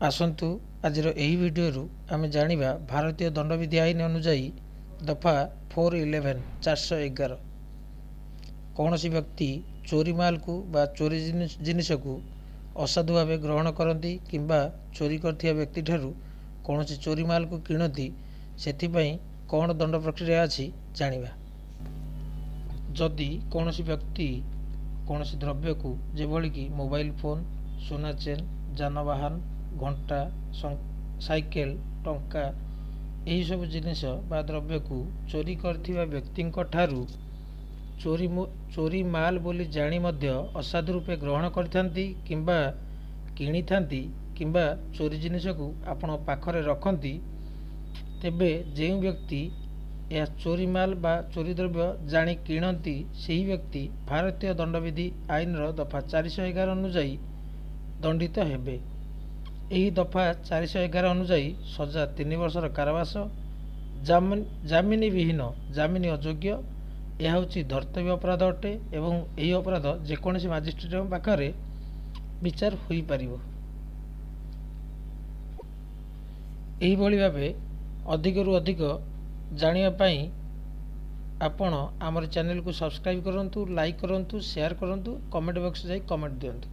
ଆସନ୍ତୁ, ଆଜିର ଏହି ଭିଡ଼ିଓରୁ ଆମେ ଜାଣିବା ଭାରତୀୟ ଦଣ୍ଡବିଧି ଆଇନ ଅନୁଯାୟୀ ଦଫା 411, 411, କୌଣସି ବ୍ୟକ୍ତି ଚୋରି ମାଲକୁ ବା ଚୋରି ଜିନିଷକୁ ଅସାଧୁ ଭାବେ ଗ୍ରହଣ କରନ୍ତି କିମ୍ବା ଚୋରି କରିଥିବା ବ୍ୟକ୍ତିଠାରୁ କୌଣସି ଚୋରି ମାଲକୁ କିଣନ୍ତି, ସେଥିପାଇଁ କ'ଣ ଦଣ୍ଡ ପ୍ରକ୍ରିୟା ଅଛି ଜାଣିବା। ଯଦି କୌଣସି ବ୍ୟକ୍ତି କୌଣସି ଦ୍ରବ୍ୟକୁ, ଯେଭଳିକି ମୋବାଇଲ ଫୋନ୍, ସୁନା ଚେନ୍, ଯାନବାହନ, ଘଣ୍ଟା, ସାଇକେଲ, ଟଙ୍କା, ଏହିସବୁ ଜିନିଷ ବା ଦ୍ରବ୍ୟକୁ ଚୋରି କରିଥିବା ବ୍ୟକ୍ତିଙ୍କ ଠାରୁ ଚୋରି ମାଲ ବୋଲି ଜାଣି ମଧ୍ୟ ଅସାଧୁ ରୂପେ ଗ୍ରହଣ କରିଥାନ୍ତି କିମ୍ବା କିଣିଥାନ୍ତି କିମ୍ବା ଚୋରି ଜିନିଷକୁ ଆପଣ ପାଖରେ ରଖନ୍ତି, ତେବେ ଯେଉଁ ବ୍ୟକ୍ତି ଏହା ଚୋରି ମାଲ ବା ଚୋରି ଦ୍ରବ୍ୟ ଜାଣି କିଣନ୍ତି, ସେହି ବ୍ୟକ୍ତି ଭାରତୀୟ ଦଣ୍ଡବିଧି ଆଇନର ଦଫା 411 ଅନୁଯାୟୀ ଦଣ୍ଡିତ ହେବେ। ଏହି ଦଫା 411 ଅନୁଯାୟୀ ସଜା 3 ବର୍ଷର କାରାବାସ, ଜାମିନ ବିହୀନ, ଜାମିନ ଅଯୋଗ୍ୟ। ଏହା ହେଉଛି ଧର୍ତ୍ତବ୍ୟ ଅପରାଧ ଅଟେ ଏବଂ ଏହି ଅପରାଧ ଯେକୌଣସି ମାଜିଷ୍ଟ୍ରେଟଙ୍କ ପାଖରେ ବିଚାର ହୋଇପାରିବ। ଏହିଭଳି ଭାବେ ଅଧିକରୁ ଅଧିକ ଜାଣିବା ପାଇଁ ଆପଣ ଆମର ଚ୍ୟାନେଲକୁ ସବସ୍କ୍ରାଇବ୍ କରନ୍ତୁ, ଲାଇକ୍ କରନ୍ତୁ, ସେୟାର କରନ୍ତୁ, କମେଣ୍ଟ ବକ୍ସ ଯାଇ କମେଣ୍ଟ ଦିଅନ୍ତୁ।